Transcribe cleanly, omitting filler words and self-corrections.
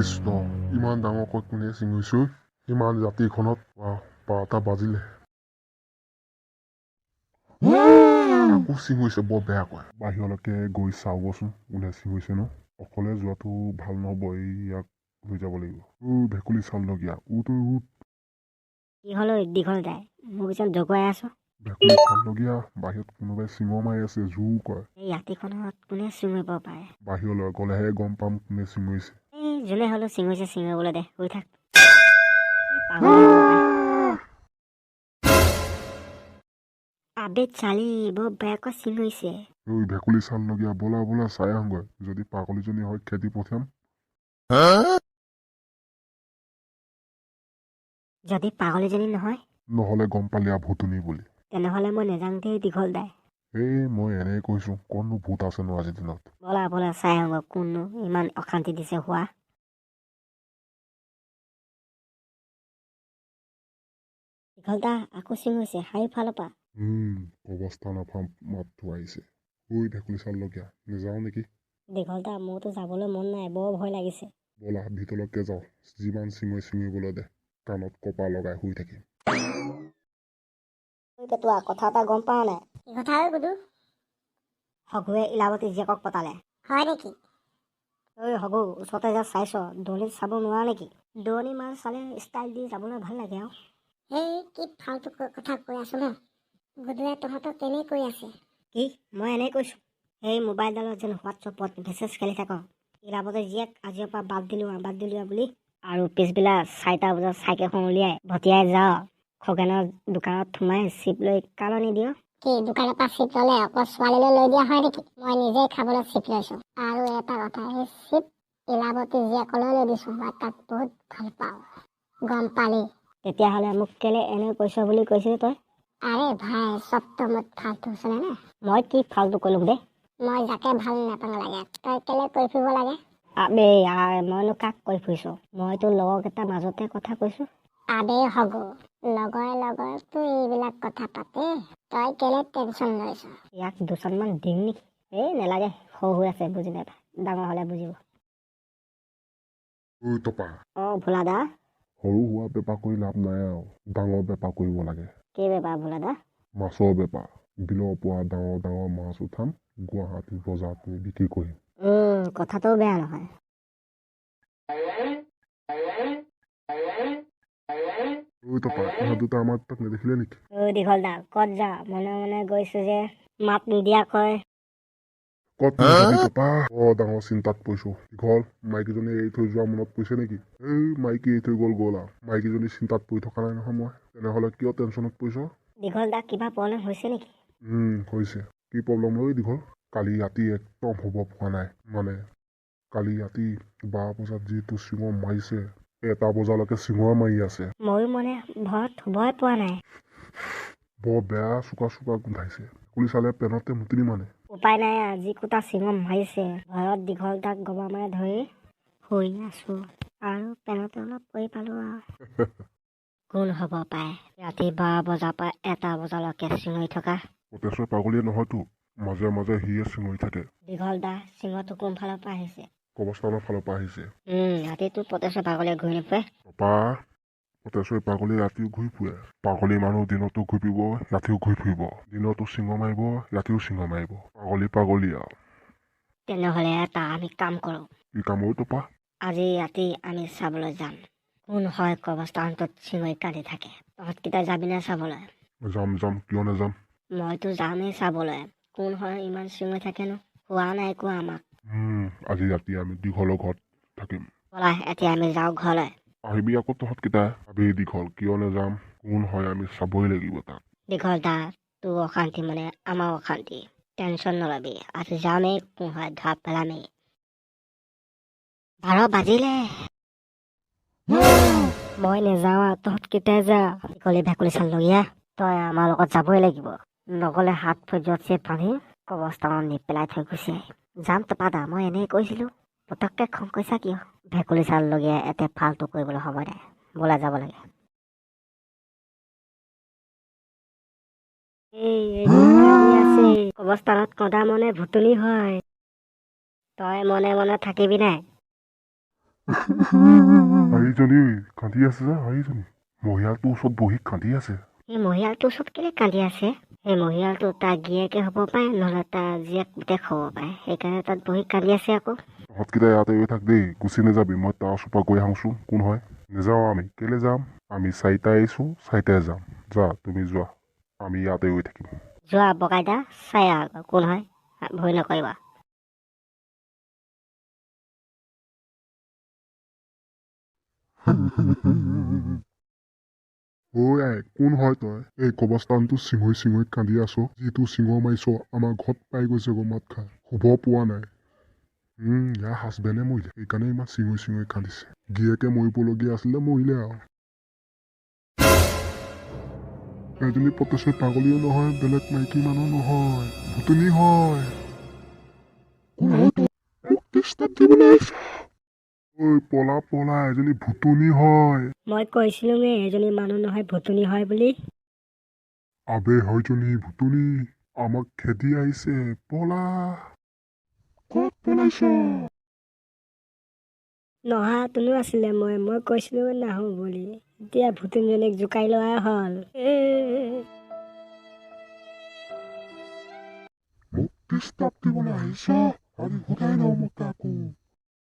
কৃষ্ণ, ইমান ডাঙৰকৈ কোনে চিঞৰিছে ঐ? ইমান ৰাতিখনত। 12টা বাজিলে, আকৌ চিঞৰিছে বৰ বেয়াকৈ। বাহিৰলৈকে গৈ চাওঁগৈচোন কোনে চিঞৰিছে নো। অকলে যোৱাটো ভাল নহ'ব, এই ইয়াক লৈ যাব লাগিব। ঐ ভেকুলী চালনগীয়া, উঠ ঐ উঠ। কি হ'ল ঐ দীঘল দাই, মোক যেন জগুৱাই আছ? ভেকুলী চালনগীয়া, বাহিৰত কোনোবাই চিঞৰ মাৰি আছে জোৰ কয়। এই ৰাতিখনত কোনে চিঞৰিব পাৰে? বাহিৰলৈ গ'লেহে গম পাম কোনে চিঞৰিছে। এই যোনে হ'লেও চিঞৰিছে চিঞৰিবলৈ দে, শুই থাক। পাগল হ'ব পাৰে। আবে চালি, বৰ বেয়াকৈ চিঞৰিছে। ঐ ভেকুলী চালনগীয়া, ব'লা ব'লা চাই আহোঁগৈ। যদি পাগলীজনী হয় খেদি পঠিয়াম। যদি পাগলীজনী নহয়? নহ'লে গম পালি আৰু ভূতুনী বুলি। তেনেহ'লে মই নেযাং দেই দীঘল দাই। এই মই এনেই কৈছোঁ, ক'তনো ভূত আছেনো আজিৰ দিনত। ব'লা ব'লা চাই আহোঁগৈ কোননো ইমান অশান্তি দিছে হোৱা। দীঘল দা, আকৌ চিঞৰিছে চাৰিওফালৰ পৰা। কবৰস্থানৰ পৰা মাতটো আহিছে। ঐ ভেকুলী চালনগীয়া, নাযাওঁ নেকি? দীঘল দা, মোৰতো যাবলৈ মন নাই, বৰ ভয় লাগিছে। ব'লা ভিতৰলৈকে যাওঁ, যিমান চিঞৰে চিঞৰিবলৈ দে, কাণত কপা লগাই শুই থাকিম। ঐ পেটুৱা, কথা এটা গম পাৱ নাই? কি কথা ঐ গুডু? হগুৱে ইলাৱতী জীয়েকক পতালে। হয় নেকি? ঐ হগু, ওচৰতে যা চাইছ, দূৰণিত চাব নোৱাৰ নেকি? দূৰণি মাল চালে ষ্টাইল দি যাবলৈ ভাল লাগে আৰু। সেই কি ফাল্টু কথা কৈ আছ ন গুডুৱে, তহঁতক কেনে কৈ আছে? কি, মই এনেই কৈছোঁ? সেই মোবাইলডালত যেন হোৱাটছএপত মেছেজ খেলি থাক, ইলাৱতী জীয়েক আজিৰ পৰা বাদ দিলোঁ আৰু বাদ দিলোঁ আৰু বুলি। আৰু পিছবেলা 4টা বজাত চাইকেলখন উলিয়াই ভটিয়াই যাওঁ, খগেনৰ দোকানত সোমাই চিপ লৈ কালনি দিয়। কি দোকানৰ পৰা চিপ ল'লে অকল ছোৱালীলৈ লৈ দিয়া হয় নেকি? মই নিজেই খাবলৈ চিপ লৈছোঁ। আৰু এটা কথা, সেই চিপ ইলাৱতী জীয়েকলৈ লৈ দিছোঁ, মই তাক বহুত ভাল পাওঁ, গম পালি? তেতিয়াহ'লে মোক কেলে এনে কৈছ বুলি কৈছিলি তই? আৰে ভাই, চবতো মোক ফাল্টু চলে না। মই কি ফাল্টু ক'লো দে? মই যাকে ভাল নাপাওঁ লাগে, তই কেলে কৈ ফুৰিব লাগে? আবে ইয়াৰ, মইনো কাক কৈ ফুৰিছোঁ? মইতো লগৰকেইটাৰ মাজতে কথা কৈছোঁ। আবে হগু, লগৰে লগৰতো এইবিলাক কথা পাতে, তই কেলে টেনচন লৈছ? ইয়াক দুচাটমান দিম নেকি? এই নেলাগে, সৰু হৈ আছে, বুজি নাপায়, ডাঙৰ হ'লে বুজিব। ঐ টপা। অঁ ভোলা দা। সৰু হোৱা বেপাৰ কৰি লাভ নাই আৰু, ডাঙৰ বেপাৰ কৰিব লাগে। কি বেপাৰ ভোলা দা? মাছৰ বেপাৰ। বিলৰ পৰা ডাঙৰ ডাঙৰ মাছ উঠাম, গুৱাহাটী বজাৰত নি বিক্ৰী কৰিম। কথাটোও বেয়া নহয়। ঐ টপা, ইহঁত দুটা আমাৰ তাক নেদেখিলে নেকি? ঐ দীঘল দা, ক'ত যা? মনে মনে গৈছো যে, মাত নিদিয়াকৈ। ক'ত যাবি টপা? বৰ ডাঙৰ চিন্তাত পৰিছোঁ। দীঘল, মাইকীজনী এৰি থৈ যোৱা মনত পৰিছে নেকি? এই মাইকী এৰি থৈ গ'ল গ'ল আৰু, মাইকীজনী চিন্তাত পৰি থকা নাই নহয় মই। তেনেহ'লে কিয় টেনচনত পৰিছ? দীঘল দা, কিবা প্ৰব্লেম হৈছে নেকি? হৈছে। কি প্ৰব্লেম ঐ দীঘল? কালি ৰাতি একদম শুব পৰা নাই। মানে কালি ৰাতি 12 বজাত যিটো চিঞৰ মাৰিছে, 1টা বজালৈকে চিঞৰ মাৰি আছে। ময়ো মানে ভয়ত শুবই পৰা নাই। বৰ বেয়া চোকা চোকা গোন্ধাইছে। ভেকুলী চালে পেনতে মুতিলি মানে। উপায় নাই আৰু, যি কুটা চিঙৰ মাৰিছে, ভয়ত দীঘল দাক গবা মাৰে ধৰি শুই আছো আৰু পেনতে অলপ পৰি পালো আৰু। কোন হ'ব পায় ৰাতি 12 বজাৰ পৰা 1টা বজালৈকে চিঞৰি থকা? প্ৰতেশ্বৰ পাগলীয়ে নহয়তো, মাজে মাজে সিয়ে চিঞৰি থাকে। দীঘল দা, চিঞৰটো কোনফালৰ পৰা আহিছে? কবৰস্থানৰ ফালৰ পৰা আহিছে। ৰাতিটো প্ৰতেশ্বৰ পাগলীয়ে ঘূৰি নুফুৰে। টপা, প্ৰতেশ্বৰ পাগলী ৰাতিও ঘূৰি ফুৰে। পাগলী মানুহ দিনতো ঘূৰি ফুৰিব, ৰাতিও ঘূৰি ফুৰিব। দিনতো চিঞৰ মাৰিব, ৰাতিও চিঞৰ মাৰিব। পাগলী পাগলী আৰু। তেনেহ'লে এটা আমি কাম কৰোঁ। কি কাম ঐ টপা? আজি ৰাতি আমি চাবলৈ যাম কোন হয় কবৰস্থানটোত চিঞৰি কান্দি থাকে। তহঁতকেইটা যাবিনে চাবলৈ? যাম যাম, কিয় নাযাম? মইতো যামেই চাবলৈ, কোন হয় ইমান চিঞৰি থাকেনো, হোৱা নাই কোৱা আমাক। আজি ৰাতি আমি দীঘলৰ ঘৰত থাকিম। ব'লা এতিয়া আমি যাওঁ ঘৰলৈ। আহিবি আকৌ তহঁতকেইটা। আবে দীঘল, কিয় নাযাম? কোন হয় আমি চাবই লাগিব তাক। দীঘল দা, তোৰ অশান্তি মানে আমাৰ অশান্তি, টেনচন নল'বি, আজি যামেই, কোন হয় ধৰা পেলামেই। 12 বাজিলে, মই নেযাওঁ আৰু, তহঁতকেইটাই যা। দীঘলী ভেকুলী চালনগীয়া, তই আমাৰ লগত যাবই লাগিব, নগ'লে হাত ভৰি য'ত বান্ধি কবৰস্থানত নি পেলাই থৈ গুচি আহিম। যাম টপা দা, মই এনেই কৈছিলোঁ, পটককৈ খং কৰিছা কিয়? ভেকুলী চালনগীয়া এতে ফাল্টু কৰিবলৈ সময় নাই, ব'লা যাব লাগে। এই আছে কবৰস্থানত কন্দা মনে ভুতুনী হয়। তই মনে মনে থাকিবি নাই? এইজনী কান্দি আছে যে, এইজনী মহিয়ালটোৰ ওচৰত বহি কান্দি আছে। সেই মহিয়ালটোৰ ওচৰত কেলে কান্দি আছে? সেই মহিয়ালটো তাৰ গিৰিয়েকে হ'ব পাৰে, নহ'লে তাৰ জীয়েক পুতেক হ'ব পাৰে, সেইকাৰণে তাত বহি কান্দি আছে আকৌ। তহঁতকেইটা ইয়াতে ৰৈ থাক দেই, গুচি নাযাবি। মই তাৰ ওচৰৰ পৰা গৈ আহোঁচোন কোন হয়। নাযাওঁ আমি। কেলে যাম? আমি চাৰিটাই আহিছোঁ, চাৰিটাই যাম। যা, তুমি যোৱা, আমি ইয়াতে ৰৈ থাকিম। যোৱা বগাইদা, চাই আহা কোন হয়, ভয় নকৰিবা। ঐ আই, কোন হয় তই? এই কবৰস্থানটো চিঞৰি চিঞৰি কান্দি আছ, যিটো চিঞৰ মাৰিছ আমাৰ ঘৰত পাই গৈছে গৈ মাত খাই। শুব পোৱা নাই। ইয়াৰ হাজবেণ্ডে মৰিলে, সেইকাৰণে ইমান চিঞৰি চিঞৰি কান্দিছে। গিৰিয়েকে মৰিবলগীয়া আছিলে, মৰিলে আৰু। এজনী পটেশ্বৰ পাগলীও নহয়, বেলেগ মাইকী মানুহ নহয়, ভুতুনী হয়। কোন হয় তই? মোক ডিষ্টাৰ্ব দিবলৈ আহিছ? ঐ পলা পলা, এজনী ভুতুনী হয়। মই কৈছিলোঁৱে এজনী মানুহ নহয় ভুতুনী হয় বুলি। আবে হয়জনী ভুতুনী, আমাক খেদি আহিছে, পলা। ক'ত পলাইছ? নহা তুনো আছিলে, মই কৈছিলোঁ নাহোঁ বুলি। এতিয়া ভুতুনীজনীক জোকাৰি লোৱাই হ'ল। মোক ডিষ্টাৰ্ব দিবলৈ আহিছ? আজি সোধাই লওঁ মই কাকো।